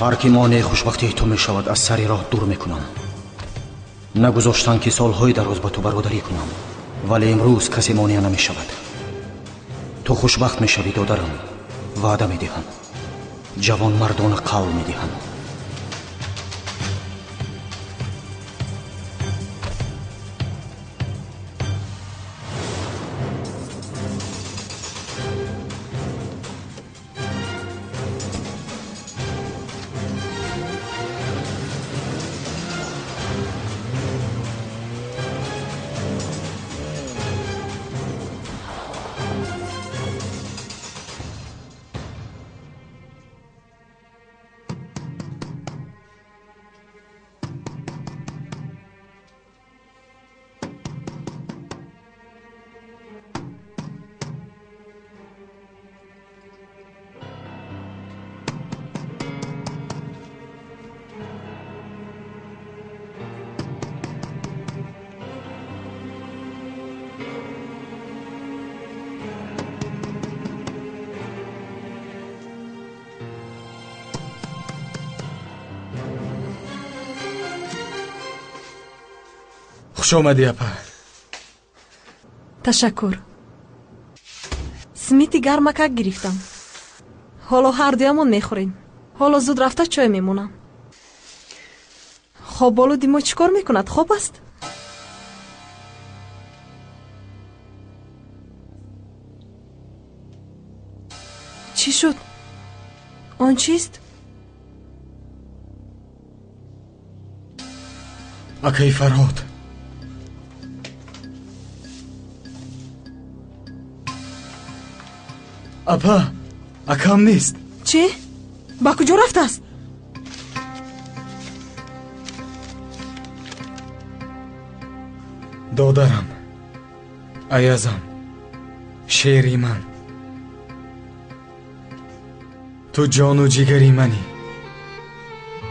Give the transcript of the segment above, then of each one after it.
Ҳар ки монеи хушбахтии ту мешавад, аз сари роҳ дур мекунам. Нагузоштанд ки солҳои дароз ба ту бародарӣ кунам, вале имрӯз касе монеа намешавад. Ту хушбахт мешавӣ, додарам. Ваъда медиҳам. Ҷавонмардона қавл медиҳам. Хуш омадӣ, апа. Ташаккур. Смити гармакак гирифтам. Ҳоло ҳардуямон мехӯрем. Ҳоло зуд рафта чой мемонам. Хоболуди мо чӣ кор мекунад? Хоб аст? Чӣ шуд? Он чист? Акаи Фарҳод. Апа, акам нест. Чӣ? Ба куҷо рафтааст? Додарам, Аязам, шери ман. Ту ҷону ҷигари манӣ.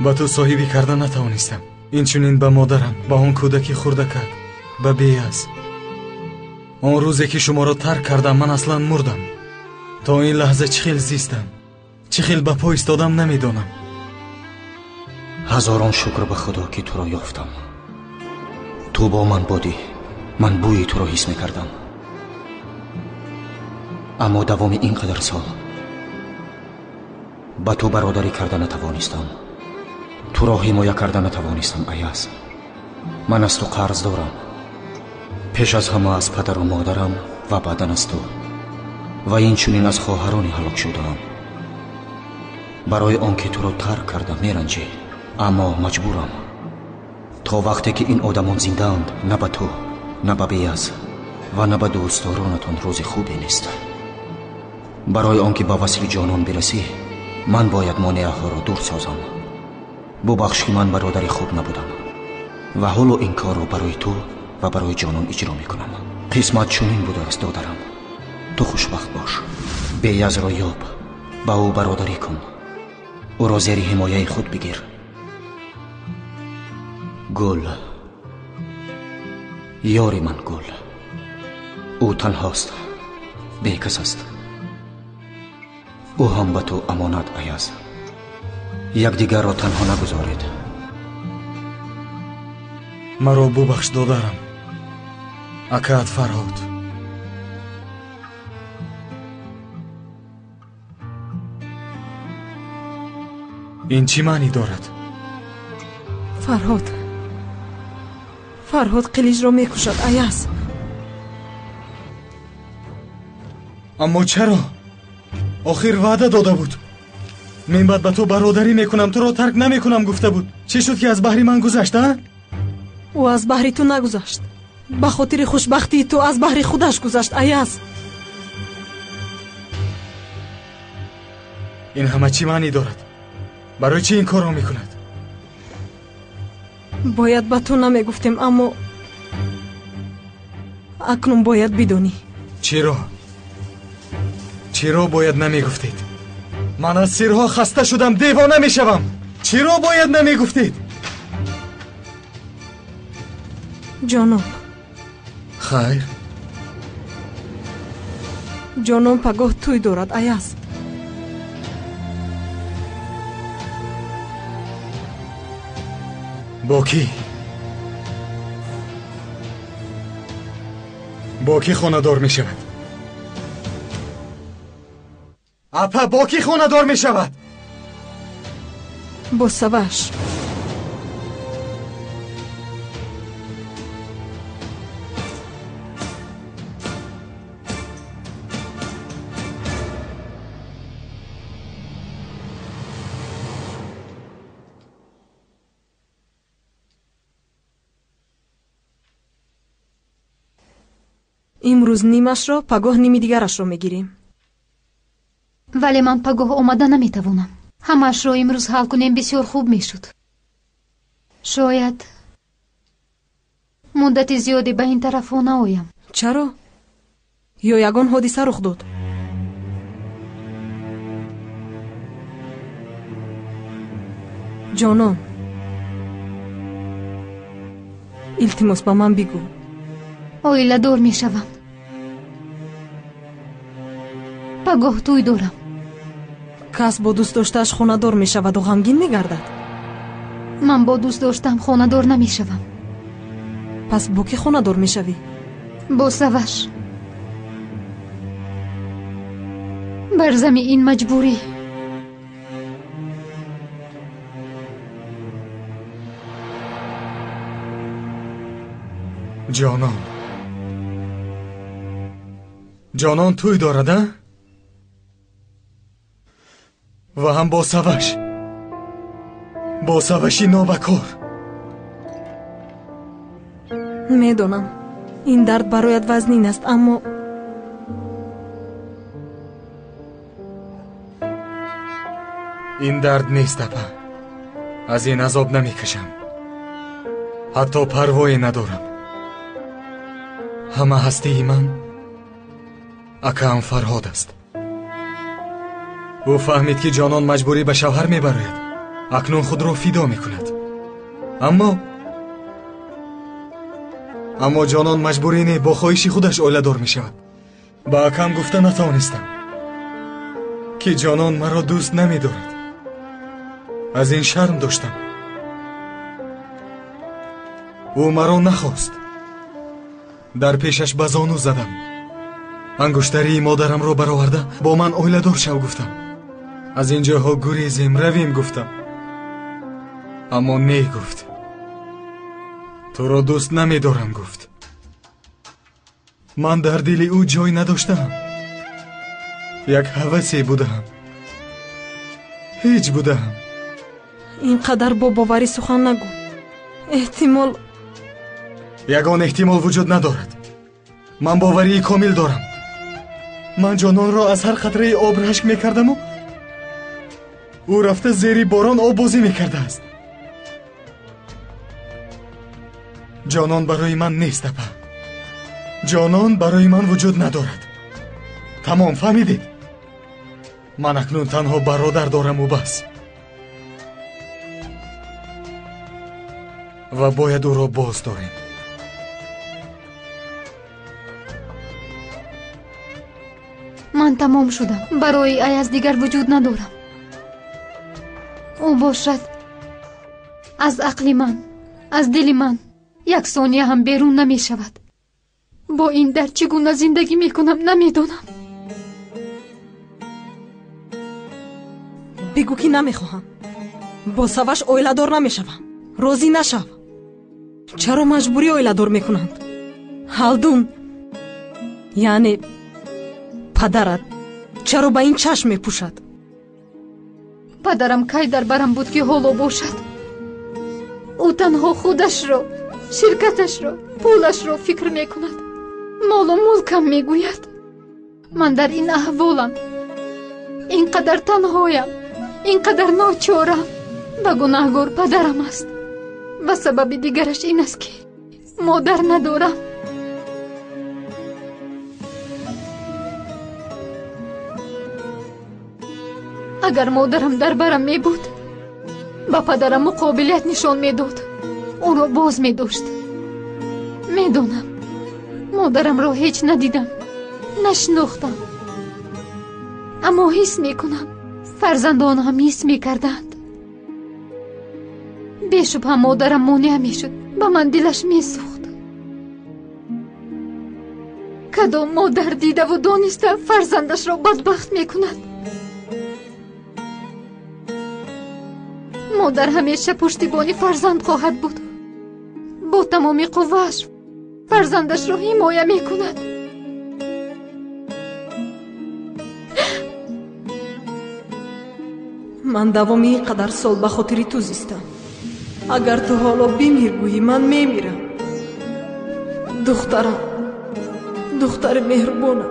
Ба ту соҳибӣ карда натавонистам. Инчунин ба модарам, ба он кӯдаки хурдакак, ба Беяз. Он рӯзе ки шуморо тарк кардам, ман аслан мурдам. То ин лаҳза чӣ хел зистам, чӣ хел ба по истодам намедонам. Ҳазорон шукр ба Худо ки туро ёфтам. Ту бо ман будӣ, ман бӯи туро ҳис мекардам. Аммо давоми ин қадар сол ба ту бародарӣ карда натавонистам. Туро ҳимоя карда натавонистам, Аяз. Ман аз ту қарз дорам. Пеш аз ҳама аз падару модарам ва баъдан аз ту. Ва инчунин аз хоҳарони ҳалок шудаам. Барои он ки туро тарк карда меранҷӣ, аммо маҷбурам. То вақте ки ин одамон зиндаанд, на ба ту, на ба Беяз ва на ба дӯстдоронатон рӯзи хубе нест. Барои он ки ба васли ҷонон бирасӣ, ман бояд монеаҳоро дур созам. Бубахш ки ман бародари хуб набудам ва ҳоло ин корро барои ту ва барои ҷонон иҷро мекунам. Қисмат чунин будааст, додарам. Ту хушбахт бош. Беязро ёб, ба ӯ бародарӣ кун. Ӯро зери ҳимояи худ бигир. Гул, ёри ман Гул. Ӯ танҳост, бекас аст. Ӯ ҳам ба ту амонат, Аяз. Якдигарро танҳо нагузоред. Маро бубахш, додарам. Акаат Фарҳод. Ин чӣ маънӣ дорад? Фарҳод, Фарҳод Қилиҷро мекушад, Аяз. Аммо чаро? Охир ваъда дода буд. Мин баъд ба ту бародарӣ мекунам, туро тарк намекунам гуфта буд. Чӣ шуд ки аз баҳри ман гузашт, а? Ӯ аз баҳри ту нагузашт. Ба хотири хушбахтии ту аз баҳри худаш гузашт, Аяз. Ин ҳама чӣ маънӣ дорад? Барои чӣ ин корро мекунад? Бояд ба ту намегуфтем, аммо акнун бояд бидонӣ. Чиро? Чиро бояд намегуфтед? Ман аз сирҳо хаста шудам, девона мешавам. Чиро бояд намегуфтед? Ҷонон. Хайр. Ҷонон пагоҳ тӯй дорад, Аяз. Бо кӣ? Бо кӣ хонадор мешавад? Апа, бо кӣ хонадор мешавад? Бо Саваш. Имрӯз нимашро, пагоҳ ними дигарашро мегирем. Вале ман пагоҳ омада наметавонам. Ҳамаашро имрӯз ҳал кунем бисёр хуб мешуд. Шояд муддати зиёде ба ин тарафҳо наоям. Чаро? Ё ягон ҳодиса рух дод? Ҷонон, илтимос ба ман бигӯ. Оиладор мешавам. Пагоҳ тӯй дорам. Кас бо дӯст доштааш хонадор мешаваду ғамгин мегардад? Ман бо дӯст доштам хонадор намешавам. Пас бо кӣ хонадор мешавӣ? Бо Саваш. Бар зами ин маҷбурӣ. Ҷонон, ҷонон тӯй дорад, а? Ва ҳам бо Саваш, бо Саваши нобакор. Медонам, ин дард бароят вазнин аст, аммо ин дард нест, апа. Аз ин азоб намекашам. Ҳатто парвое надорам. Ҳама ҳастии ман акаам Фарҳод аст. Ӯ фаҳмид, ки ҷонон маҷбурӣ ба шавҳар мебарояд. Акнун худро фидо мекунад. Аммо ҷонон маҷбурӣ не, бо хоҳиши худаш оиладор мешавад. Ба акам гуфта натавонистам, ки ҷонон маро дӯст намедорад. Аз ин шарм доштам. Ӯ маро нахост. Дар пешаш ба зону задам. Ангуштарии модарамро бароварда бо ман оиладор шав гуфтам. Аз ин ҷойҳо гурезем, равем гуфтам. Аммо не гуфт. Туро дӯст намедорам гуфт. Ман дар дили ӯ ҷой надоштаам. Як ҳавасе будаам. Ҳеҷ будаам. Ин қадар бо боварӣ сухан нагӯ. Эҳтимол ягон эҳтимол вуҷуд надорад. Ман боварии комил дорам. Ман ҷононро аз ҳар қатраи об рашк мекардаму ӯ рафта зери борон оббозӣ мекардааст. Ҷонон барои ман нест, апа. Ҷонон барои ман вуҷуд надорад. Тамом, фаҳмидед? Ман акнун танҳо бародар дораму бас. Ва бояд ӯро боз дорем. Ман тамом шудам. Барои Аяз дигар вуҷуд надорам. Ӯ бошад аз ақли ман, аз дили ман як сония ҳам берун намешавад. Бо ин дард чӣ гуна зиндагӣ мекунам намедонам. Бигӯ, ки намехоҳам. Бо Саваш оиладор намешавам. Розӣ нашав. Чаро маҷбурӣ оиладор мекунанд? Ҳалдун, яъне падарат, чаро ба ин чашм мепӯшад? Падарам кай дар барам буд, ки ҳоло бошад? Ӯ танҳо худашро, ширкаташро, пулашро фикр мекунад. Молу мулкам мегӯяд. Ман дар ин аҳволам, ин қадар танҳоям, ин қадар ночорам. Ба гунаҳгор падарам аст. Ва сабаби дигараш ин аст, ки модар надорам. Агар модарам дар барам мебуд, ба падарам муқобилият нишон медод, ӯро боз медошт. Медонам, модарамро ҳеҷ надидам, нашинохтам. Аммо ҳис мекунам, фарзандон ҳам ҳис мекарданд. Бешубҳа модарам монеа мешуд, ба ман дилаш месӯхт. Кадом модар дидаву дониста фарзандашро бадбахт мекунад? Модар ҳамеша пуштибони фарзанд хоҳад буд. Бо тамоми қуввааш фарзандашро ҳимоя мекунад. Ман давоми ин қадар сол ба хотири ту зистам. Агар ту ҳоло бимир гӯӣ, ман мемирам. Духтарам, духтари меҳрубонам.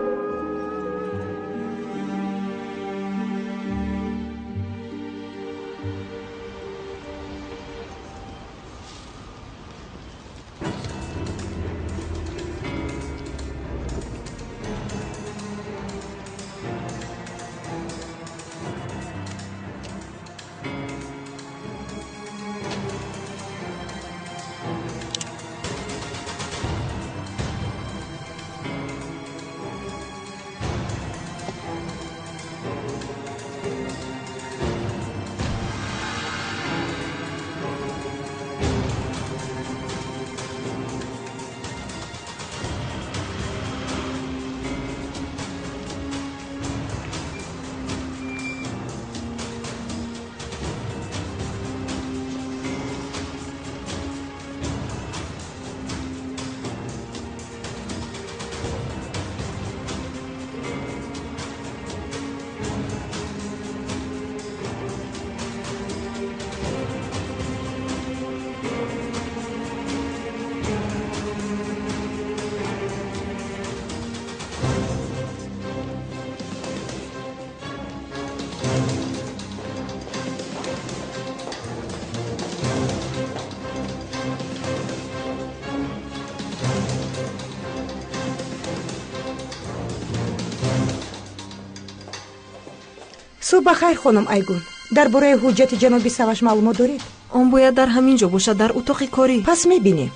Субҳ бахайр, хонум Айгун. Дар бораи ҳуҷҷати ҷаноби Саваш маълумот доред? Он бояд дар ҳамин ҷо бошад, дар утоқи корӣ. Пас мебинем.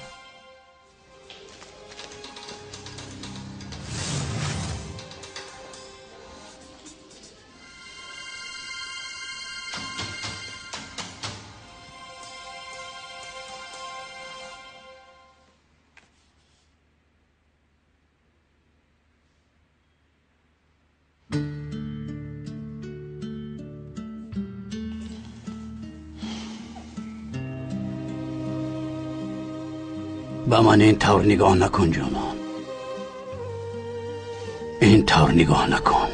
Ба ман ин тавр нигоҳ накун, ҷонон. Ин тавр нигоҳ накун.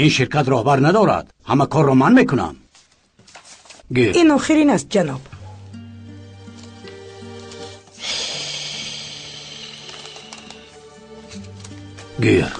Ин ширкат роҳбар надорад. Ҳама корро ман мекунам. Гир. Ин охирин аст, ҷаноб. Гир.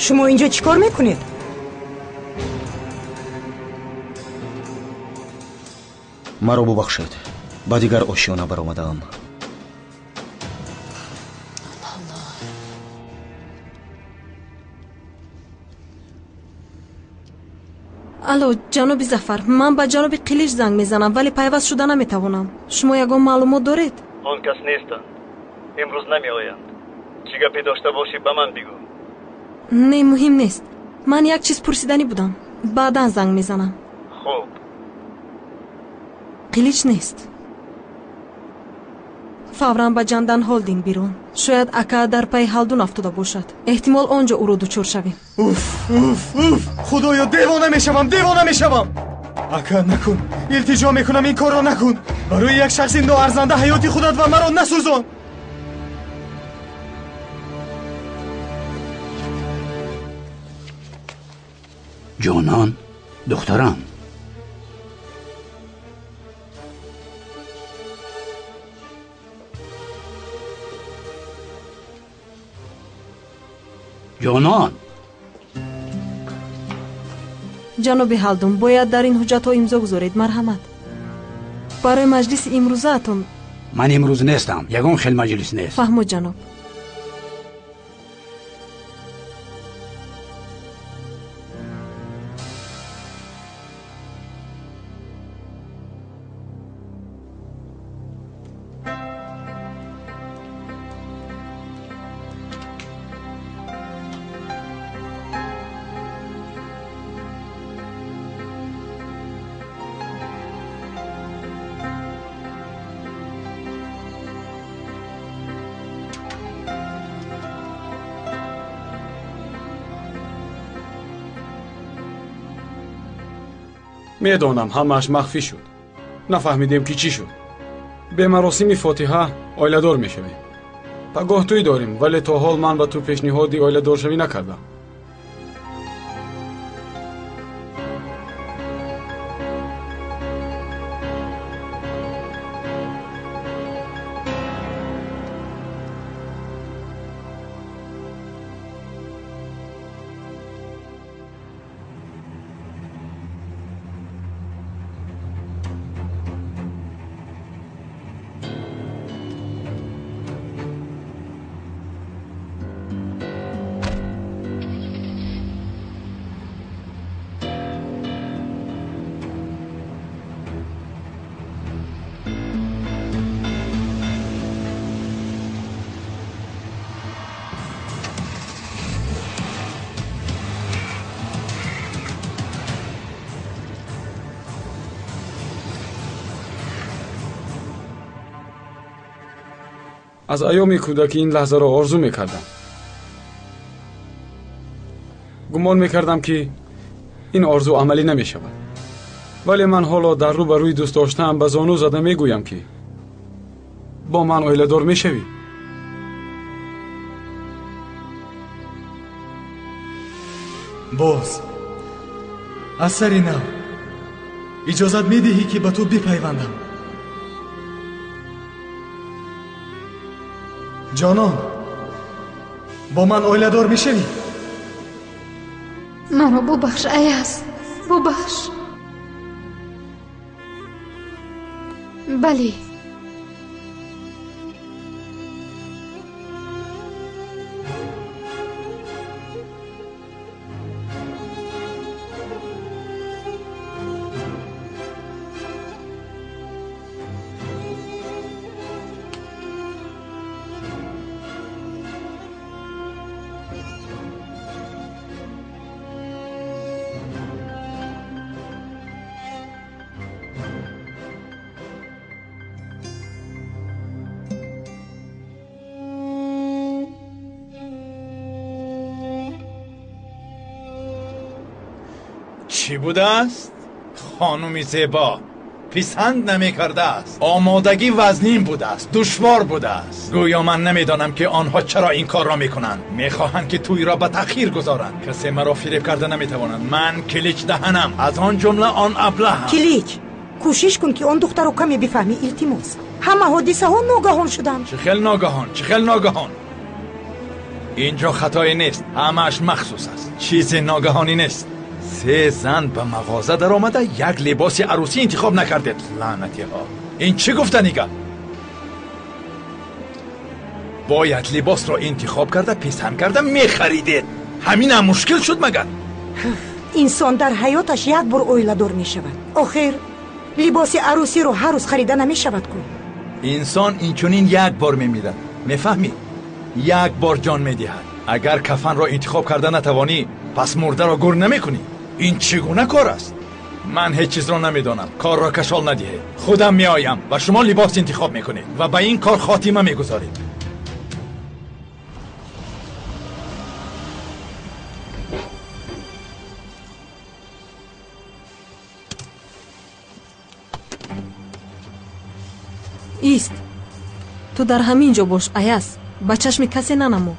Шумо инҷо чӣ кор мекунед? Маро бубахшед, ба дигар ошёна баромадаам. Алло, ҷаноби Зафар, ман ба ҷаноби Қилич занг мезанам, вале пайваст шуда наметавонам. Шумо ягон маълумот доред? Он кас нестанд. Имрӯз намеоянд. Чӣ гапе дошта бошӣ, ба ман бигӯ. Не, муҳим нест. Ман як чиз пурсиданӣ будам. Баъдан занг мезанам. Хуб. Қилич нест. Фавран ба Ҷандан Холдинг бирон. Шояд ака дар пайи Ҳалдун афтода бошад. Эҳтимол он ҷо ӯро дучор шавем. Уф, уф, уф! Худоё, девона мешавам, девона мешавам! Ака, накун! Илтиҷо мекунам, ин корро накун! Барои як шахси ноарзанда ҳаёти худат ва маро насӯзон! Ҷонон, духтарам. Ҷонон. Ҷаноби Ҳалдун, бояд дар ин ҳуҷҷатҳо имзо гузоред, марҳамат. Барои маҷлиси имрӯзаатон. Ман имрӯз нестам, ягон хел маҷлис нест. Фаҳмо, ҷаноб. Медонам, ҳамааш махфӣ шуд. Нафаҳмидем, ки чӣ шуд. Бе маросими фотиҳа оиладор мешавем. Пагоҳ тӯй дорем, вале то ҳол ман ба ту пешниҳоди оиладоршавӣ накардам. Аз айёми кӯдакӣ ин лаҳзаро орзу мекардам. Гумон мекардам, ки ин орзу амалӣ намешавад. Вале ман ҳоло дар рӯ ба рӯи дӯст доштаам ба зону зада мегӯям, ки бо ман оиладор мешавӣ. Боз аз сари нав иҷозат медиҳӣ, ки ба ту бипайвандам? Ҷонон, бо ман оиладор мешавӣ? Маро бубахш, Аяз, бубахш. Бале. Чӣ будааст? Хонуми зебо писанд намекардааст. Омодагӣ вазнин будааст, душвор будааст. Гӯё ман намедонам, ки онҳо чаро ин корро мекунанд. Мехоҳанд, ки тӯйро ба таъхир гузоранд. Касе маро фиреб карда наметавонад. Ман Килич даҳанам, аз он ҷумла он аблаҳам. Килич, кӯшиш кун, ки он духтаро каме бифаҳмӣ, илтимос. Ҳама ҳодисаҳо ногаҳон шуданд. Чӣ хел ногаҳон, чӣ хел ногаҳон? Инҷо хатое нест, ҳамааш махсус аст. Чизе ногаҳонӣ нест. Се зан ба мағоза даромада як либоси арӯсӣ интихоб накардед. Лаънатиҳо! Ин чӣ гуфтани гап? Бояд либосро интихоб карда, писанд карда мехаридед. Ҳаминам мушкил шуд магар? Инсон дар ҳаёташ як бор оиладор мешавад. Охир либоси арӯсиро ҳар рӯз харида намешавад ку. Инсон инчунин як бор мемирад, мефаҳмӣ? Як бор ҷон медиҳад. Агар кафанро интихоб карда натавонӣ, пас мурдаро гур намекунӣ. Ин чӣ гуна кор аст? Ман ҳеҷ чизро намедонам. Корро кашол надиҳед. Худам меоям ва шумо либос интихоб мекунед ва ба ин кор хотима мегузоред. Ист. Ту дар ҳамин ҷо бош, Аяз. Ба чашми касе нанамо.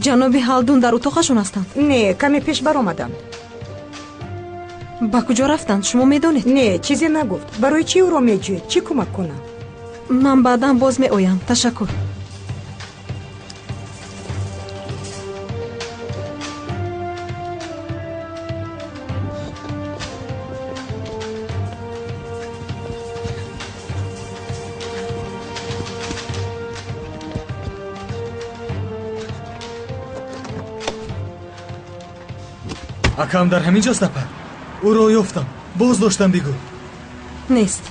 Ҷаноби Ҳалдун дар утоқашон ҳастанд? Не, каме пеш баромаданд. Ба куҷо рафтанд, шумо медонед? Не, чизе нагуфт. Барои чӣ ӯро меҷӯед? Чӣ кӯмак кунам? Ман баъдан боз меоям. Ташаккур. Акам дар ҳамин ҷост, апа. Ӯро ёфтам. Боз доштам, бигӯ. Нест.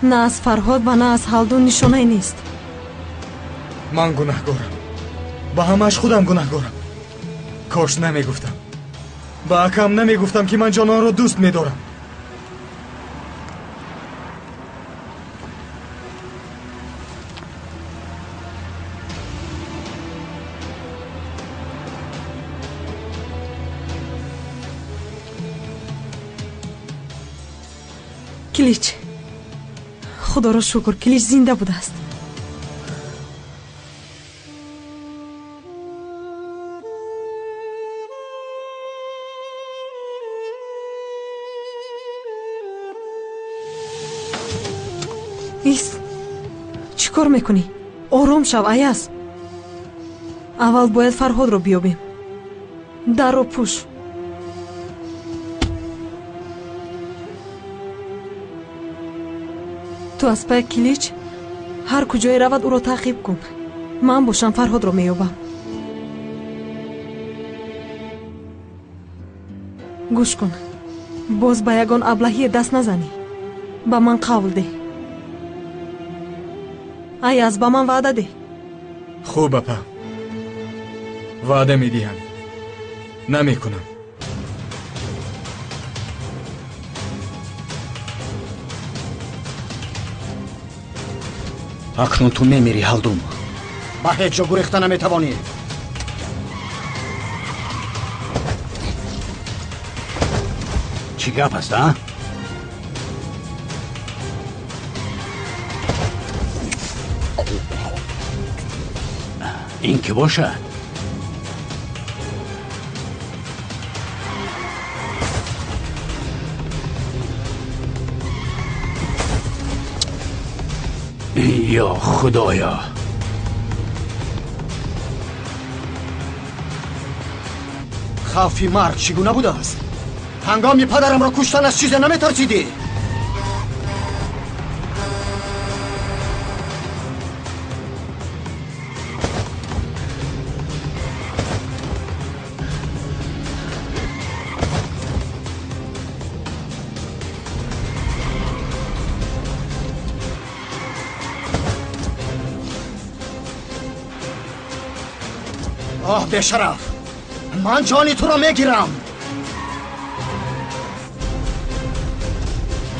На аз Фарҳод ва на аз Ҳалдун нишонае нест. Ман гунаҳгорам. Ба ҳамааш худам гунаҳгорам. Кош намегуфтам. Ба акам намегуфтам, ки ман ҷононро дӯст медорам. Килич, худоро шукр, Килич зинда будааст. Ис, чӣ кор мекунӣ? Ором шав, Аяз. Аввал бояд Фарҳодро биёбем. Дарро пӯш. Ту аз пай Килич ҳар куҷое равад, ӯро таъқиб кун. Ман бошам Фарҳодро меёбам. Гӯш кун, боз ба ягон аблаҳие даст назанӣ. Ба ман қавл деҳ. Аяз, ба ман ваъда деҳ. Хуб, апа, ваъда медиҳам. Намекунам. Акнун ту мемирӣ, Ҳалдун. Ба ҳеҷ ҷо гурехта наметавонӣ. Чӣ гап аст, а? Ин кӣ бошад? Ё Худоё! Хавфи марг чӣ гуна будааст? Ҳангоми падарамро куштан аз чизе наметарсидӣ? Оҳ, бешараф! Ман ҷони туро мегирам!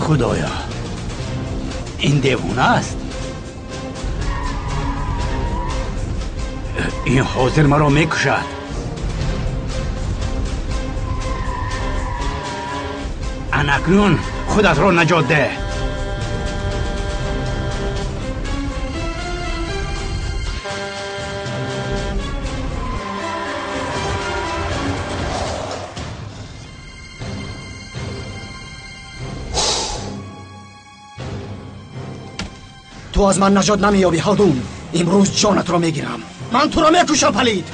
Худоё, ин девона аст. Ин ҳозир маро мекушад. Анакнун худатро наҷот деҳ. Ту аз ман наҷот намеёбӣ, Ҳалдун. Имрӯз ҷонатро мегирам. Ман туро мекушам, палид.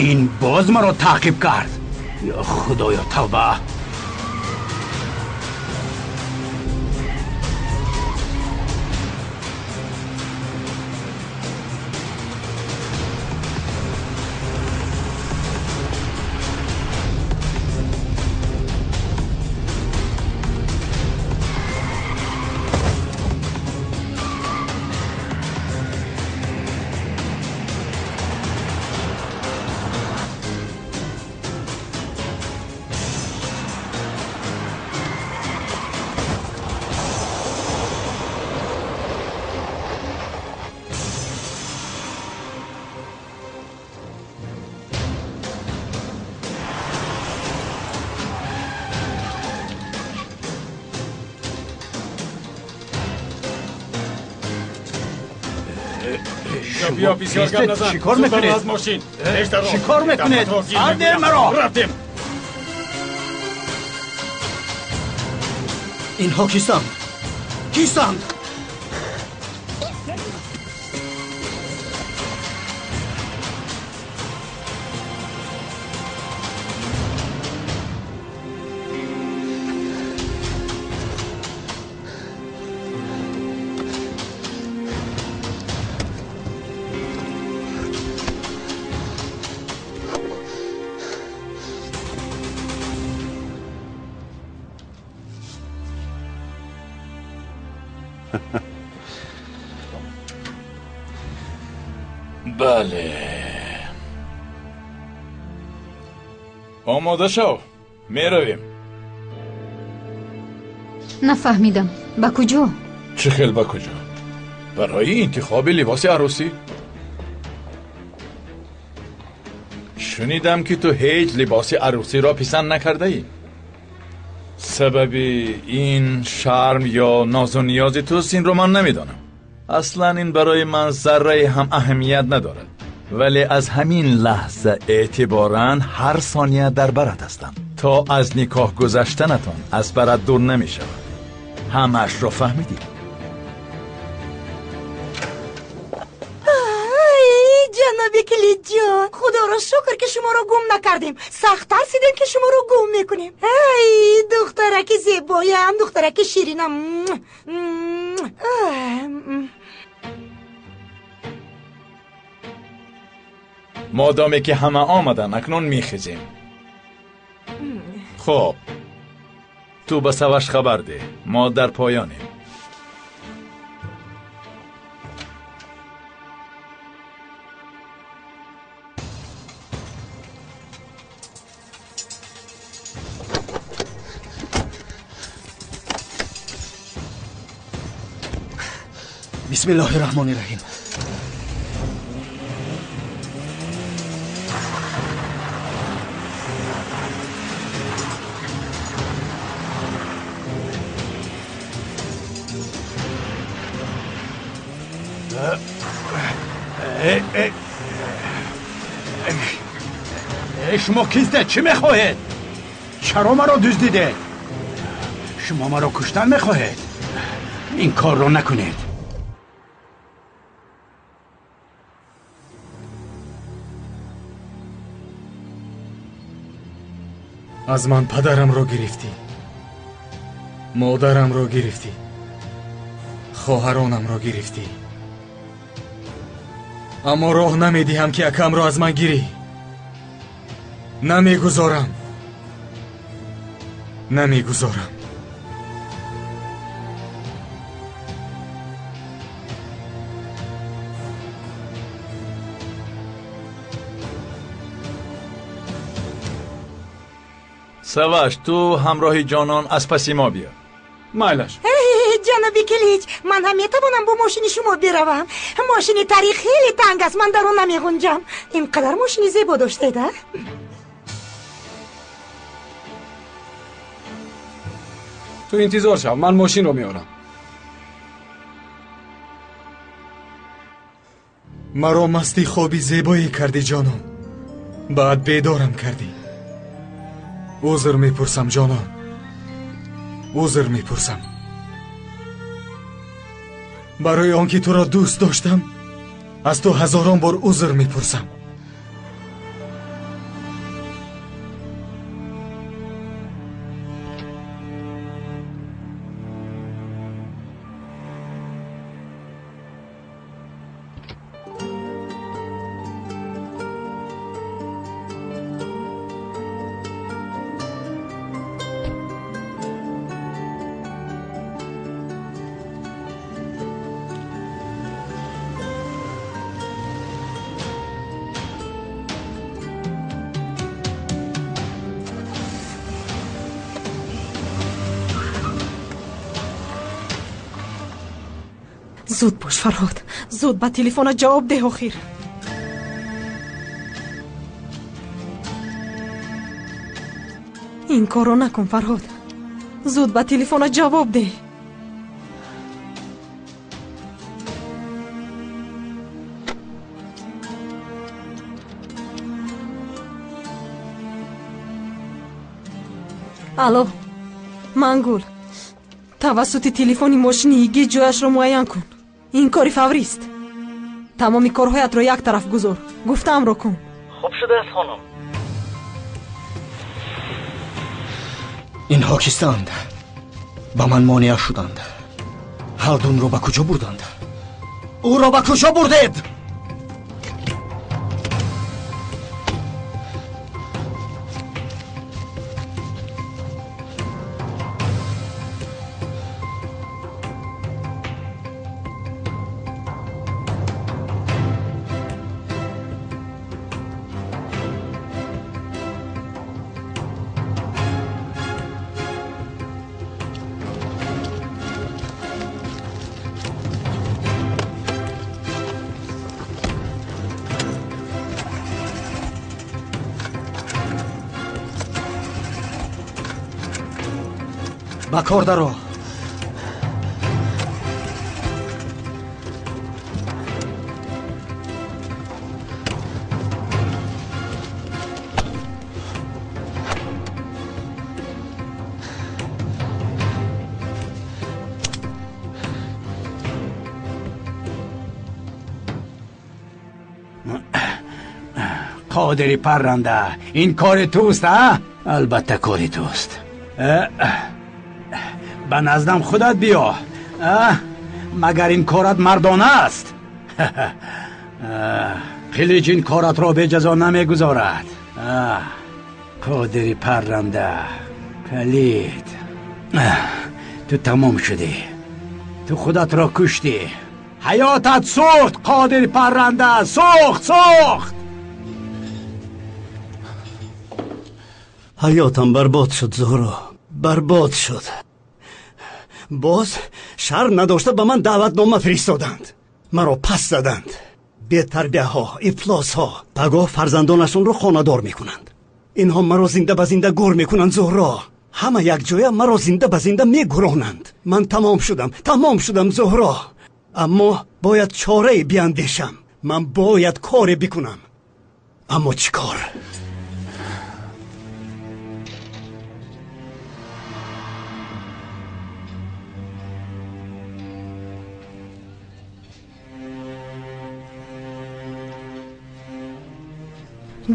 Ин боз маро таъқиб кард. Ё Худоё, тавба! بیا بسیار گپ نزن. چیکار میکنید؟ از ماشین چیکار میکنید؟ سر مرا رفتیم. اینها کیستند؟ کیستند؟ بله، آماده شو، میرویم. نفهمیدم به کجا؟ چه خیل به کجا؟ برای انتخاب لباس عروسی. شنیدم که تو هیچ لباس عروسی را پسند نکرده ای. سبب این شرم یا ناز و نیاز توست این رو من نمیدانم. اصلا این برای من ذره هم اهمیت ندارد، ولی از همین لحظه اعتباراً هر ثانیه در برت هستم. تا از نکاح گذشتنتان از برت دور نمی شود. همش رو فهمیدی؟ جناب کلید جان، خدا را شکر که شما رو گم نکردیم. سخت ترسیدیم که شما رو گم میکنیم. ای دخترک زیبایم، دخترک شیرینم. مادامی که همه آمدن اکنون میخیزیم. خب تو به سوش خبر ده، ما در پایانیم. بسم الله الرحمن الرحیم. شما کیستید؟ چی میخواهید؟ چرا مرا دزدیدید؟ شما مرا کشتن میخواهید؟ این کار را نکنید. از من پدرم را گرفتی، مادرم را گرفتی، خواهرانم را گرفتی، اما راه نمیدهم که اکم را از من گیری. نمیگذارم، نمیگذارم. سواش تو همراه جانان از پس ما بیا. مایلش. جناب کلیچ، من هم میتوانم با ماشین شما بروم. ماشین تاریخ خیلی تنگ است، من در آن نمیگنجم. اینقدر ماشین زیبا داشته ده؟ تو انتظار شو، من ماشین رو میارم. مرا مستی خوابی زیبایی کردی جانان، بعد بیدارم کردی. عذر میپرسم جانان، عذر میپرسم برای آنکه تو را دوست داشتم. از تو هزاران بار عذر میپرسم. Зуд бош Фарҳод, зуд ба телефона ҷавоб деҳ охир. Ин корро накун Фарҳод, зуд ба телефона ҷавоб деҳ. Алло, Мангул, тавассути телефони мошини Йигит ҷояшро муайян кун. Ин кори фаврист. Тамоми корҳоятро як тараф гузор, гуфтаамро кун. Хуб шудааст хонум. Инҳо кистанд? Ба ман монеа шуданд. Ҳалдунро ба куҷо бурданд? Ӯро ба куҷо бурдед? Ба кор даро. Қодири парранда, ин кори туст, а? Албатта кори туст. Ба наздам худат биё. Магар ин корат мардона аст? Қилич ин коратро беҷазо намегузорад. Қодири парранда, палид, ту тамом шудӣ. Ту худатро куштӣ. Ҳаётат сӯхт, Қодири парранда, сӯхт, сӯхт. Ҳаётам барбод шуд, Зуҳро, барбод шуд. Боз шарм надошта ба ман даъватнома фиристоданд, маро пас заданд. Бетарбияҳо, ифлосҳо пагоҳ фарзандонашонро хонадор мекунанд. Инҳо маро зинда ба зинда гур мекунанд, Зуҳро. Ҳама якҷоя маро зинда ба зинда мегуронанд. Ман тамом шудам, тамом шудам, Зуҳро. Аммо бояд чорае биандешам. Ман бояд коре бикунам. Аммо чӣ кор?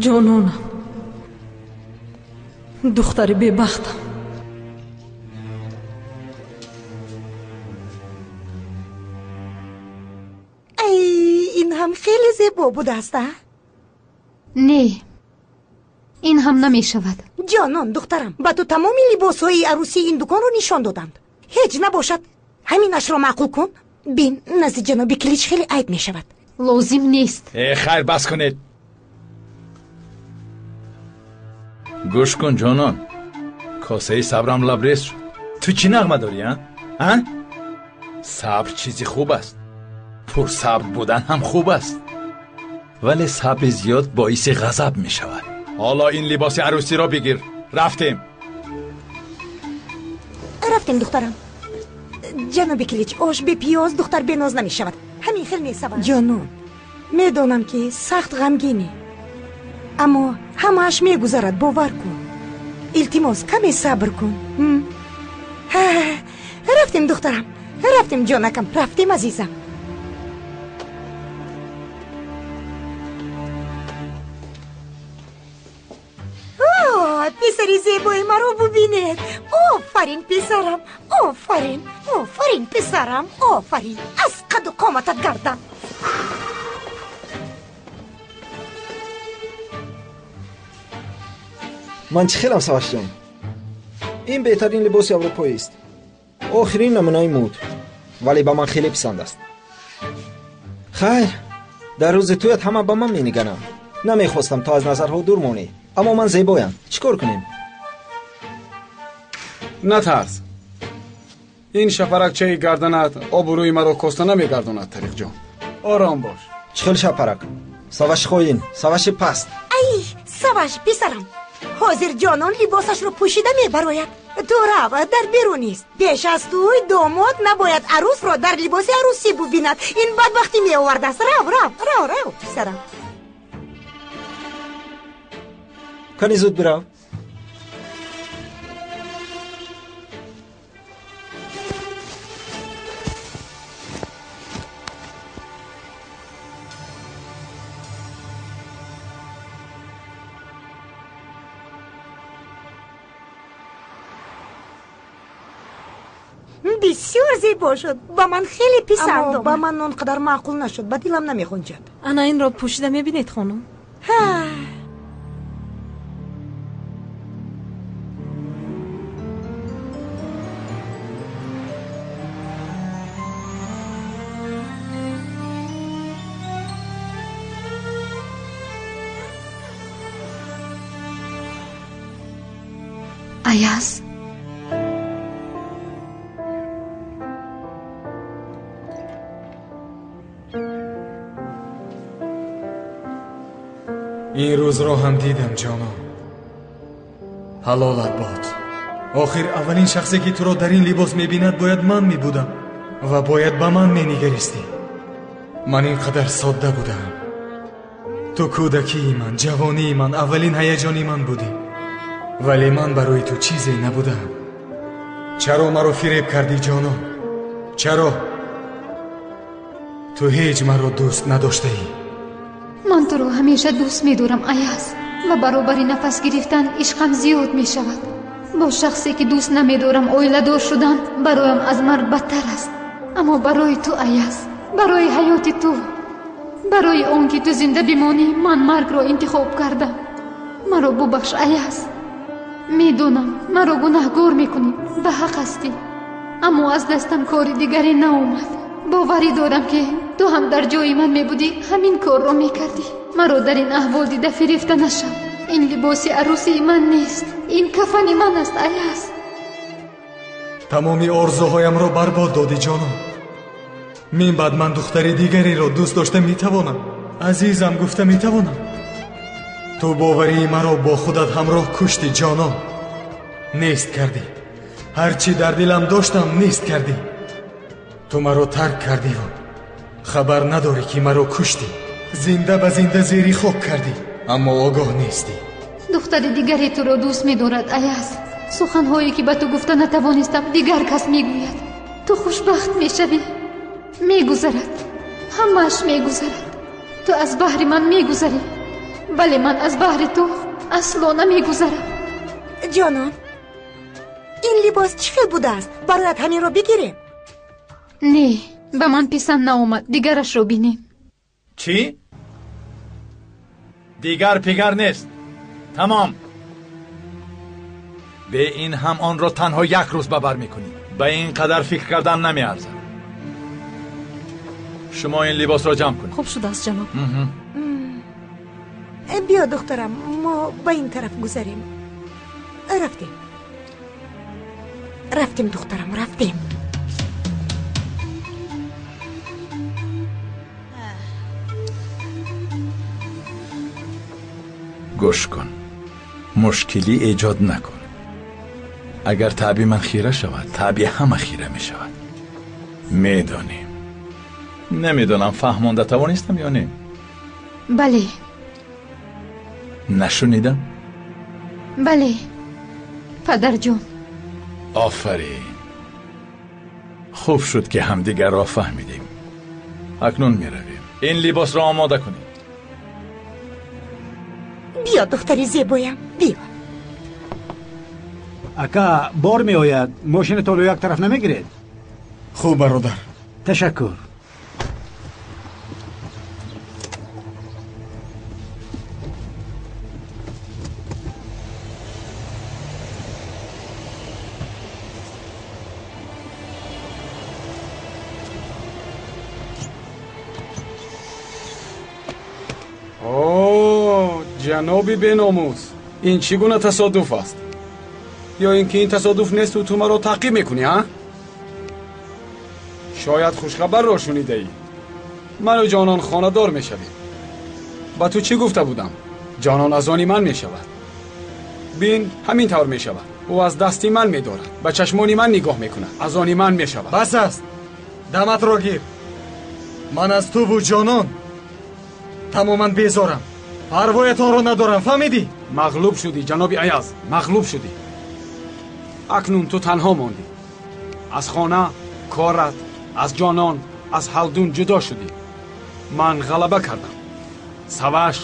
Ҷононам, духтари бебахтам. Ай, ин ҳам хеле зебо будааст, а? Не, ин ҳам намешавад. Ҷонон, духтарам, ба ту тамоми либосҳои арӯсии ин дуконро нишон доданд. Ҳеҷ набошад, ҳаминашро маъқул кун. Бин, назди ҷаноби Килич хеле айб мешавад. Лозим нест. Хайр, бас кунед. Гӯш кун, ҷонон, косаи сабрам лабрез шуд. Ту чӣ нағма дорӣ, а? Сабр чизи хуб аст. Пурсабр будан ҳам хуб аст, вале сабри зиёд боиси ғазаб мешавад. Ҳоло ин либоси арӯсиро бигир. Рафтем. Рафтем, духтарам. Ҷаноби Килич, ош бепиёз духтар беноз намешавад. Ҳамин хел месавад. Ҷонон, медонам ки сахт ғамгинӣ, аммо ҳамааш мегузарад, бовар кун. Илтимос, каме сабр кун. Рафтем, духтарам, рафтем, ҷонакам, рафтем, азизам. Писари зебои маро бубинед. Офарин, писарам, офарин, офарин, писарам, офарин. Аз қаду қоматат гардам. Ман чӣ хелам, Савашҷон? Ин беҳтарин либоси аврупоист, охирин намунаи муд, вале ба ман хеле писанд аст. Хайр, дар рӯзи тӯят ҳама ба ман менигаранд. Намехостам то аз назарҳо дур монӣ, аммо ман зебоям. Чӣ кор кунем? Натарс, Ин шапаракчаи гарданат обрӯи маро коста намегардонад, Тариқҷон. Ором бош. Чӣ хел шапарак? Саваши хоин, саваши паст. Ай, Саваш, писарам, ҳозир ҷонон либосашро пӯшида мебарояд. Ту рав, дар берун ист. Пеш аз тӯй домод набояд арӯсро дар либоси арӯсӣ бубинад. Ин бадбахтӣ меовардааст. Рав, рав, рав, рав, писарам. Кани зуд бирав. Бисёр зебо шуд. Ба ман хеле писанд омад. Ба ман он қадар маъқул нашуд, ба дилам намехунҷад. Ана инро пӯшида мебинед, хонум? Ҳа. Аяз, ин рӯзро ҳам дидам, ҷонон. Ҳалолат бод. Охир аввалин шахсе ки туро дар ин либос мебинад бояд ман мебудам ва бояд ба ман менигаристӣ. Ман ин қадар содда будам. Ту кӯдакии ман, ҷавонии ман, аввалин ҳаяҷони ман будӣ. Вале ман барои ту чизе набудам. Чаро маро фиреб кардӣ, ҷонон? Чаро? Ту ҳеҷ маро дӯст надоштаӣ. Ман туро ҳамеша дӯст медорам, Аяз, ва баробари нафас гирифтан ишқам зиёд мешавад. Бо шахсе ки дӯст намедорам оиладор шудан бароям аз марг бадтар аст. Аммо барои ту, Аяз, барои ҳаёти ту, барои он ки ту зинда бимонӣ, ман маргро интихоб кардам. Маро бубахш, Аяз. Медонам маро гунаҳгор мекунӣ, ба ҳақ ҳастӣ, аммо аз дастам кори дигаре наомад. Боварӣ дорам ки ту ҳам дар ҷои ман мебудӣ, ҳамин корро мекардӣ. Маро дар ин аҳвол дида фирефта нашав. Ин либоси арӯсии ман нест, ин кафани ман аст, Аяз. Тамоми орзуҳоямро барбод додӣ, ҷонон. Мин баъд ман духтари дигареро дӯст дошта метавонам, азизам гуфта метавонам. Ту боварии маро бо худат ҳамроҳ куштӣ, ҷонон. Нест кардӣ. Ҳарчи дар дилам доштам нест кардӣ. Ту маро тарк кардиву хабар надорӣ ки маро куштӣ. Зинда ба зинда зери хок кардӣ, аммо огоҳ нестӣ. Духтари дигаре туро дӯст медорад, Аяз. Суханҳое ки ба ту гуфта натавонистам, дигар кас мегӯяд. Ту хушбахт мешавӣ. Мегузарад, ҳамааш мегузарад. Ту аз баҳри ман мегузарӣ, вале ман аз баҳри ту асло намегузарам. Ҷонон, ин либос чӣ хел будааст? Барояд ҳаминро бигирем? Не, ба ман писанд наомад. Дигарашро бинем. Чӣ? Дигар пигар нест. Тамом. Бе ин ҳам онро танҳо як рӯз ба бар мекунӣ. Ба ин қадар фикр кардан намеарзад. Шумо ин либосро ҷамъ кунед. Хуб шудааст, ҷаноб. Биё, духтарам, мо ба ин тараф гузарем. Рафтем, рафтем, духтарам, рафтем. Гӯш кун, мушкилӣ эҷод накун. Агар таъби ман хира шавад, таъби ҳама хира мешавад. Медонӣ, намедонам фаҳмонда тавонистам ё не? Бале. Нашунидам? Бале, падарҷон. Офарин. Хуб шуд ки ҳамдигарро фаҳмидем. Акнун меравем. Ин либосро омода кунед. Биё, духтари зебоям, биё. Ака, бор меояд, мошинатонро як тараф намегиред? Хуб, бародар. Ташаккур. Ҷаноби беномус, ин чӣ гуна тасодуф аст? Ё ин ки ин тасодуф несту ту маро таъқиб мекунӣ, а? Шояд хушхабарро шунидаӣ. Ману Ҷонон хонадор мешавем. Ба ту чӣ гуфта будам? Ҷонон аз они ман мешавад. Бин, ҳамин тавр мешавад. Ӯ аз дасти ман медорад, ба чашмони ман нигоҳ мекунад, аз они ман мешавад. Бас аст, даматро гир. Ман аз туву Ҷонон тамоман безорам. Парвоятонро надорам, фаҳмидӣ? Мағлуб шудӣ, ҷаноби Аяз, мағлуб шудӣ. Акнун ту танҳо мондӣ. Аз хона, корат, аз Ҷонон, аз Ҳалдун ҷудо шудӣ. Ман ғалаба кардам. Саваш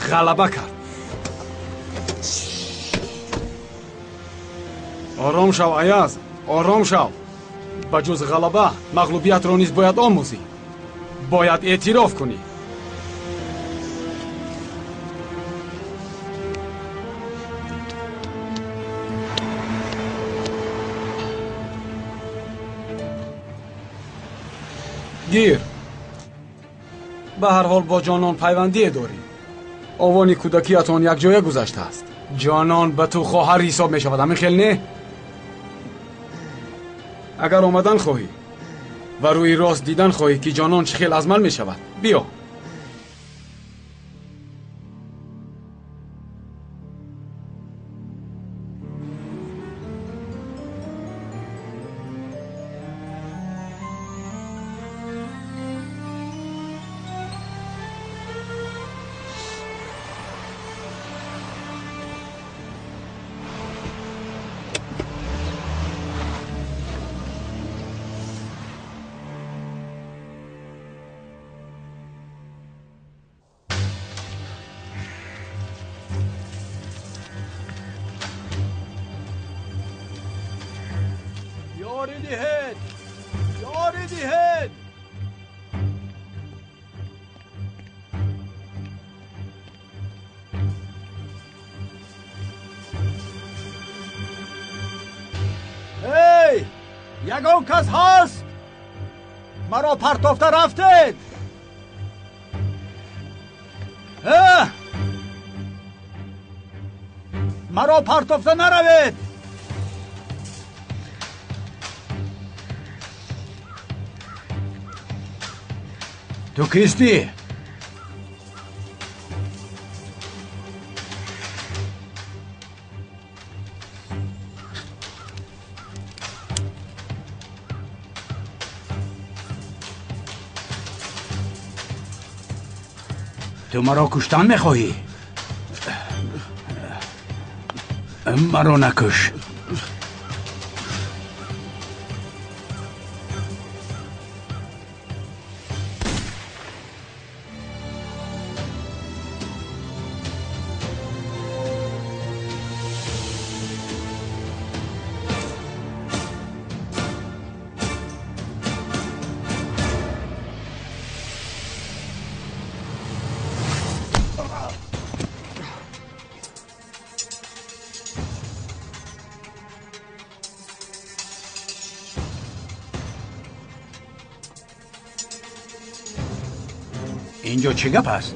ғалаба кард. Ором шав, Аяз, ором шав. Ба ҷуз ғалаба мағлубиятро низ бояд омӯзӣ. Бояд эътироф кунӣ. Гир. Ба ҳар ҳол бо Ҷонон пайвандие дорӣ. Овони кӯдакиятон якҷоя гузаштааст. Ҷонон ба ту хоҳар ҳисоб мешавад, ҳамин хел не? Агар омадан хоҳӣ ва рӯи рост дидан хоҳӣ, ки Ҷонон чӣ хел аз ман мешавад, биё. Ягон кас ҳаст? Маро партофта рафтед? Маро партофта наравед! Ту кистӣ? Ту маро куштан мехоҳӣ? Маро накуш. Инҷо чӣ гап аст?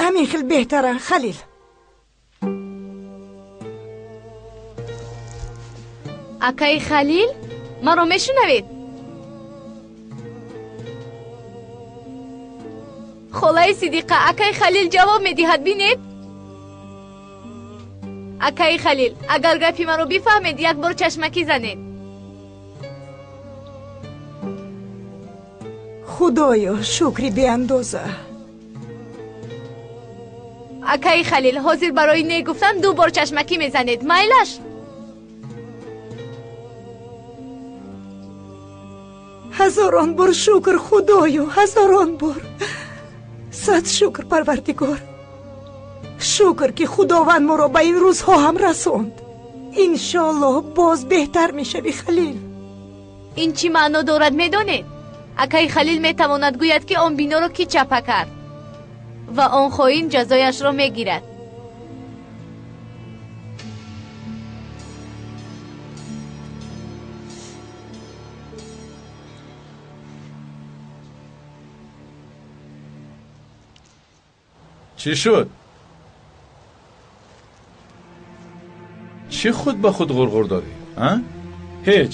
Ҳамин хел беҳтара, Халил. Акаи Халил, маро мешунавед? Холаи Сидиқа, акаи Халил ҷавоб медиҳад, бинед. Акаи Халил, агар гапи маро бифаҳмед, як бор чашмакӣ занед. Худоё, шукри беандоза. Акаи Халил, ҳозир барои не гуфтан ду бор чашмакӣ мезанед. Майлаш? Ҳазорон бор шукр, Худоё, ҳазорон бор. Сад шукр, Парвардигор. Шукр, ки Худованд моро ба ин рӯзҳо ҳам расонд. Иншоаллоҳ боз беҳтар мешавӣ, Халил. Ин чӣ маъно дорад, медонед? Акаи Халил метавонад гӯяд, ки он биноро кӣ чапа кард ва он хоин ҷазояшро мегирад. Чӣ шуд? Чӣ худ ба худ ғурғур дорӣ? А? Ҳеҷ.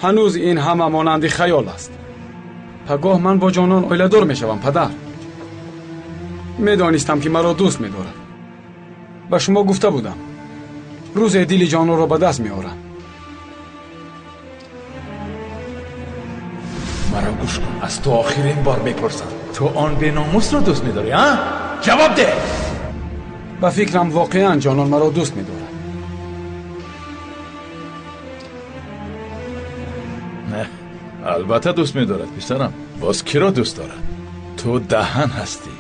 Ҳанӯз ин ҳама монанди хаёл аст. Пагоҳ ман бо Ҷонон оиладор мешавам, падар. Медонистам, ки маро дӯст медорад. Ба шумо гуфта будам. Рӯзе дили Ҷононро ба даст меорам. Маро гӯш кун, аз ту охирин бор мепурсам. Ту он беномусро дӯст медорӣ, а? Ҷавоб деҳ! Ба фикрам воқеан Ҷонон маро дӯст медорад. Не, албатта дӯст медорад, писарам. Боз киро дӯст дорад? Ту даҳан ҳастӣ.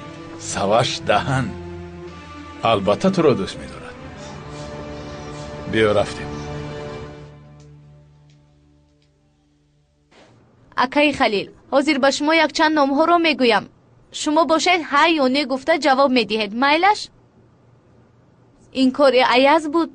Саваш даҳан. Албатта туро дӯст медорад. Биё рафтем. Акаи Халил, ҳозир ба шумо якчанд номҳоро мегӯям. Шумо бошед ҳа ё не гуфта ҷавоб медиҳед. Майлаш? Ин кори Аяз буд.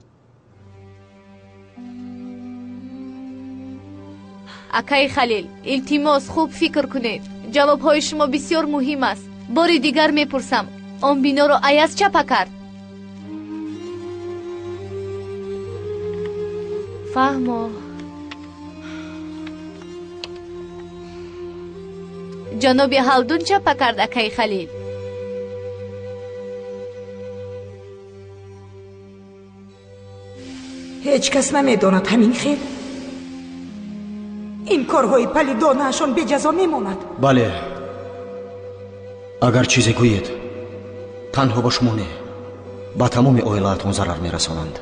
Акаи Халил, илтимос, хуб фикр кунед. Ҷавобҳои шумо бисёр муҳим аст. Бори дигар мепурсам, он биноро Аяз чапа кард? Фаҳмо. Ҷаноби Ҳалдун чапа кард, акаи Халил? Ҳеҷ кас намедонад ҳамин хел. Ин корҳои палидонаашон беҷазо мемонад. Бале, агар чизе гӯед, танҳо ба шумо не, ба тамоми оилаатон зарар мерасонанд.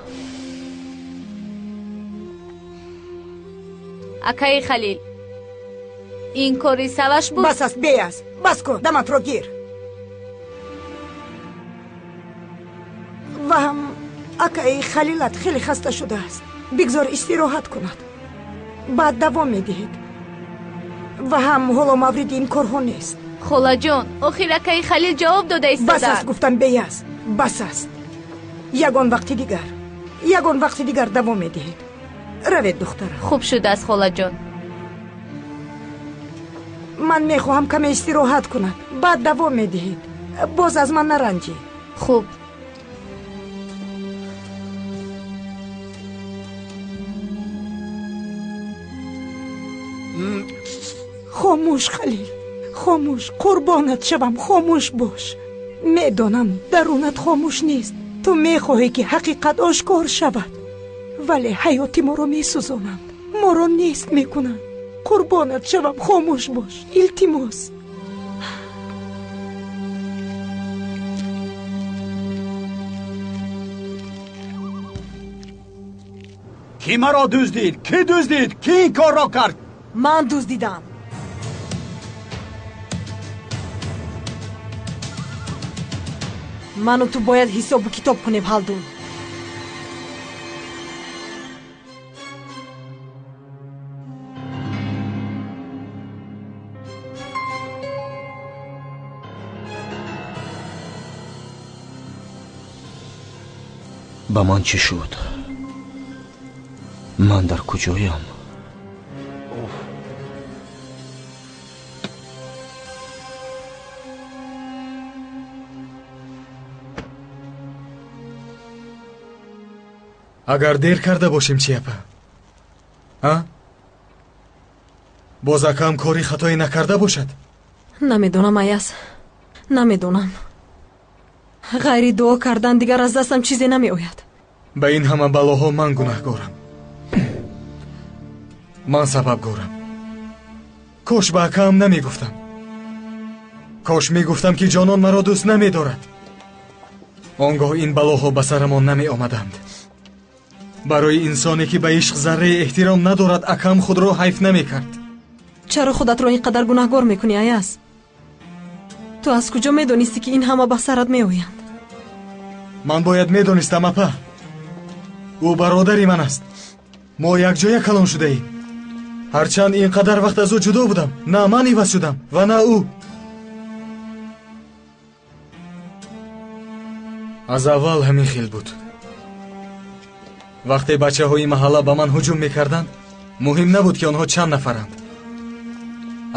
Акаи Халил, ин кори Саваш буд? Бас аст, беаз, бас кун, даматро гир. Ва ҳам акаи Халилат хеле хаста шудааст. Бигзор истироҳат кунад. Баъд давом медиҳед. Ва ҳам ҳоло мавриди ин корҳо нест. Холаҷон, охир акаи Халил ҷавоб дода истодаанд. Бас аст, гуфтам, беаз, бас аст. Ягон вақти дигар, ягон вақти дигар давом медиҳед. Равед, духтарам. Хуб шудааст, холаҷон. Ман мехоҳам каме истироҳат кунад. Баъд давом медиҳед. Боз аз ман наранҷӣ. Хуб. Хомӯш, Халил, хомӯш, қурбонат шавам, хомӯш бош. Медонам, дарунат хомӯш нест. Ту мехоҳӣ, ки ҳақиқат ошкор шавад, вале ҳаёти моро месӯзонанд, моро нест мекунанд. Қурбонат шавам, хомӯш бош, илтимос. Кӣ маро дуздид? Кӣ дуздид? Кӣ ин корро кард? Ман дуздидам. Ману ту бояд ҳисобу китоб кунем, Ҳалдун. Ба ман чӣ шуд? Ман дар куҷоям? Агар дер карда бошем чӣ, апа? А? Боз акам кори хатое накарда бошад? Намедонам, Аяз, намедонам. Ғайри дуо кардан дигар аз дастам чизе намеояд. Ба ин ҳама балоҳо ман гунаҳгорам. Ман сабабгорам. Кош ба акаам намегуфтам. Кош мегуфтам, ки Ҷонон маро дӯст намедорад. Он гоҳ ин балоҳо ба сарамон намеомаданд. Барои инсоне, ки ба ишқ зарраи эҳтиром надорад, акам худро ҳайф намекард. Чаро худатро ин қадар гунаҳгор мекунӣ, Аяз? Ту аз куҷо медонистӣ, ки ин ҳама ба сарат меоянд? Ман бояд медонистам, апа. Ӯ бародари ман аст. Мо якҷоя калон шудаем. Ҳарчанд ин қадар вақт аз ӯ ҷудо будам, на ман иваз шудам ва на ӯ. Аз аввал ҳамин хел буд. Вақте бачаҳои маҳалла ба ман ҳуҷум мекарданд, муҳим набуд, ки онҳо чанд нафаранд.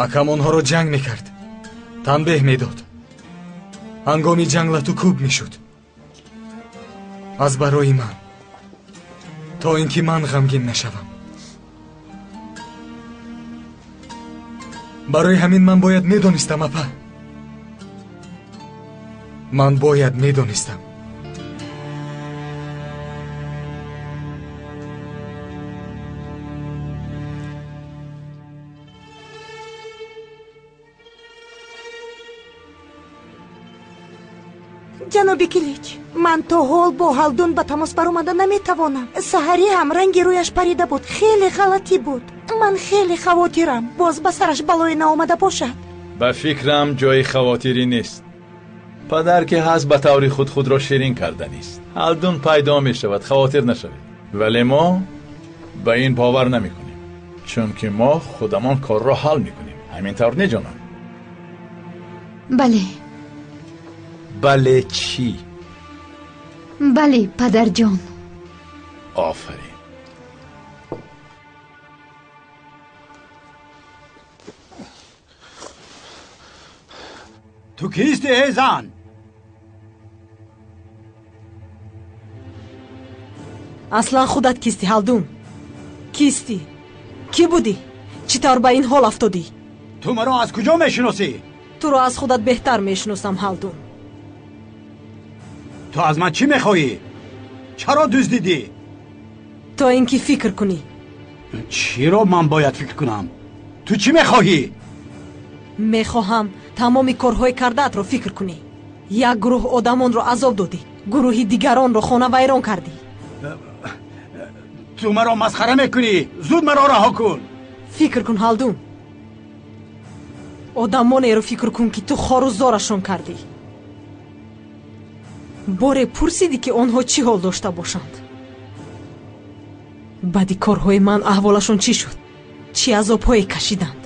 Акам онҳоро ҷанг мекард, танбеҳ медод. Ҳангоми ҷанг лату кӯб мешуд. Аз барои ман, то ин ки ман ғамгин нашавам. Барои ҳамин ман бояд медонистам, апа. Ман бояд медонистам. Ҷаноби Килич, ман то ҳол бо Ҳалдун ба тамос баромада наметавонам. Саҳарӣ ҳам ранги рӯяш парида буд. Хеле ғалатӣ буд. Ман хеле хавотирам. Боз ба сараш балое наомада бошад. Ба фикрам ҷои хавотирӣ нест. Падар ки ҳаст ба таври худ худро ширин карданист. Ҳалдун пайдо мешавад, хавотир нашавед. Вале мо ба ин бовар намекунем, чунки мо худамон корро ҳал мекунем. Ҳамин тавр не, ҷонам? Бале. Бале чӣ? Бале, падарҷон. Офарин. Ту кисти, эй зан? Аслан худат кисти, Ҳалдун? Кисти? Кӣ будӣ? Чӣ тавр ба ин ҳол афтодӣ? Ту маро аз куҷо мешиносӣ? Туро аз худат беҳтар мешиносам, Ҳалдун. Ту аз ман чӣ мехоҳӣ? Чаро дуздидӣ? То ин ки фикр кунӣ. Чиро ман бояд фикр кунам? Ту чӣ мехоҳӣ? Мехоҳам тамоми корҳои кардаатро фикр кунӣ. Як гурӯҳ одамонро азоб додӣ, гурӯҳи дигаронро хона вайрон кардӣ. Ту маро масхара мекунӣ. Зуд маро раҳо кун. Фикр кун, Ҳалдун. Одамонеро фикр кун, ки ту хору зорашон кардӣ. Боре пурсидӣ, ки онҳо чӣ ҳол дошта бошанд? Баъди корҳои ман аҳволашон чӣ шуд? Чӣ азобҳое кашиданд?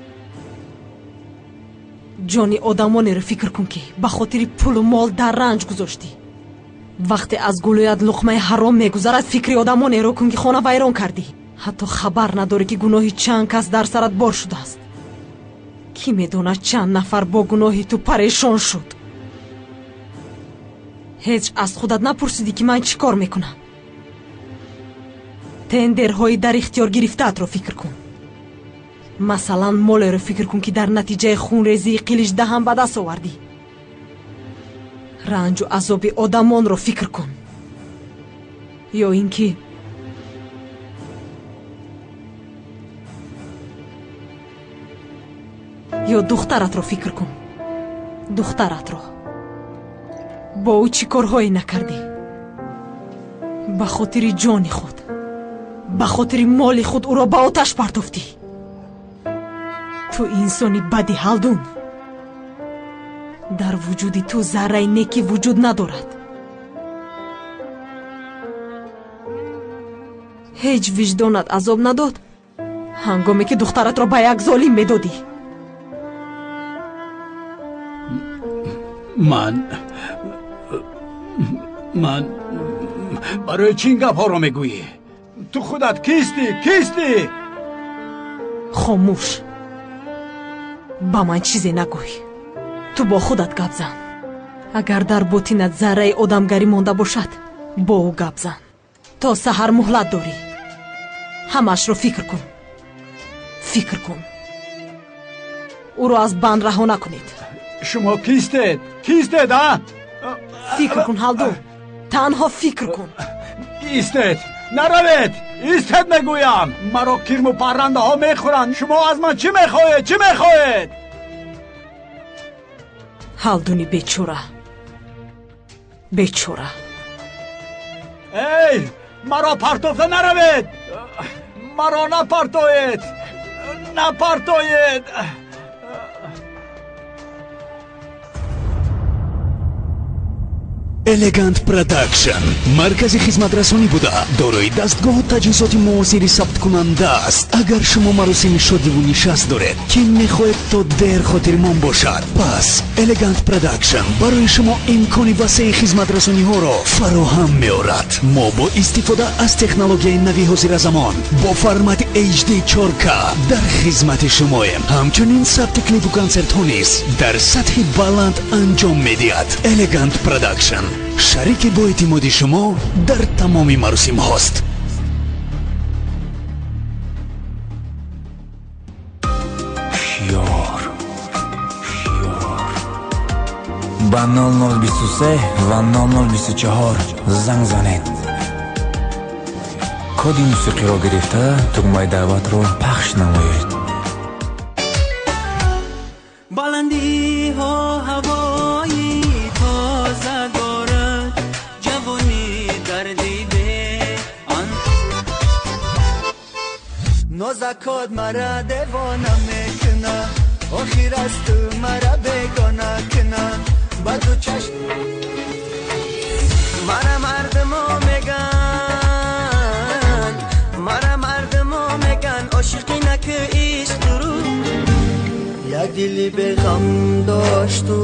Ҷони одамонеро фикр кун, ки ба хотири пулу мол дар ранҷ гузоштӣ. Вақте аз гулӯят луқмаи ҳаром мегузарад, фикри одамонеро кун, ки хона вайрон кардӣ. Ҳатто хабар надорӣ, ки гуноҳи чанд кас дар сарат бор шудааст. Кӣ медонад чанд нафар бо гуноҳи ту парешон шуд? Ҳеҷ аз худат напурсидӣ, ки ман чӣ кор мекунам? Тендерҳои дар ихтиёр гирифтаатро фикр кун. Масалан, молеро фикр кун, ки дар натиҷаи хунрезии қилич даҳан ба даст овардӣ. Ранҷу азоби одамонро фикр кун. Ё ин ки ё духтаратро фикр кун. Духтаратро. Бо ӯ чӣ корҳое накардӣ? Ба хотири ҷони худ, ба хотири моли худ ӯро ба оташ партофтӣ. Ту инсони бади, Ҳалдун. Дар вуҷуди ту зарраи некӣ вуҷуд надорад. Ҳеҷ виҷдонат азоб надод, ҳангоме ки духтаратро ба як золим медодӣ. Ман барои чӣ ин гапҳоро мегӯӣ? Ту худат кистӣ? Кистӣ? Хомӯш. Ба ман чизе нагӯй. Ту бо худат гап зан. Агар дар ботинат зарраи одамгарӣ монда бошад, бо ӯ гап зан. То саҳар муҳлат дорӣ. Ҳамаашро фикр кун. Фикр кун. Ӯро аз банд раҳо накунед. Шумо кистед? Кистед, а? Фикр кун, Ҳалдун. Танҳо фикр кун. Истед! Наравед! Истед, мегӯям! Маро кирму паррандаҳо мехӯранд. Шумо аз ман чӣ мехоҳед? Чӣ мехоҳед? Ҳалдуни бечора. Бечора. Эй! Маро партофта наравед! Маро напартоед! Напартоед! Элегант Продакшн маркази хизматрасонӣ буда, дорои дастгоҳу таҷҳизоти муосири сабткунанда аст. Агар шумо маросими шодиву нишаст доред, ки мехоҳед то дер хотирмон бошад, пас Элегант Продакшн барои шумо имкони васеи хизматрасониҳоро фароҳам меорад. Мо бо истифода аз технологияи нави ҳозиразамон бо формати HD 4K дар хизмати шумоем. Ҳамчунин сабти клипу консертҳо низ дар сатҳи баланд анҷом медиҳад. Элегант Продакшн шарики боэътимоди шумо дар тамоми маросимҳост. Шиёр ба 0023 ва 0024 занг занед. Коди мусиқиро гирифта тугмаи даъватро пахш намоед. Баландиҳо ҳавои тоза дорад, ҷавонӣ дарди беан. Нозакот мара девона мекуна, охир аз ту мара бегона куна. Ба ду чашм мара мардумо меган, мара мардумо меган, ошиқӣ наку ишқ дурӯғ. Як дили беғам дошту,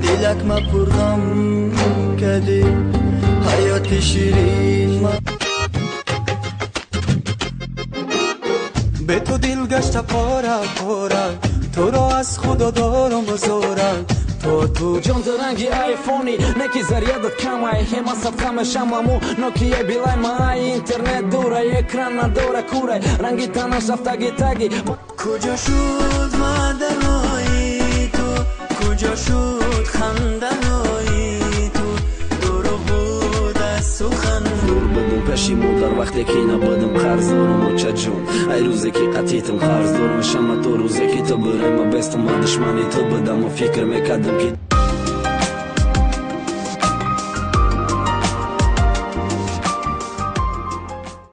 дилак ма пурғам кадӣ, ҳаёти ширин ма. Бе ту дил гашта пора пора, туро аз худо дорум зора. То ту ҷон ту ранги айфони, не ки зарядат камай, ҳема садқа мешамаму Нокия билай маай, интернет дурай, экран надора курай, ранги танаш рафтаги таги. Куҷо шуд ваъдаҳои ту, куҷо шуд хандаҳои ту, дурӯғ буд аз сухан. Дур будум пеши модар вақте ки набудум, қарз дорум очаҷон. Ай рӯзе ки қатитам қарз дорум, шама то рӯзе ки ту бурай, ма бестам, ма душмани ту будам, ма фикр мекардам ки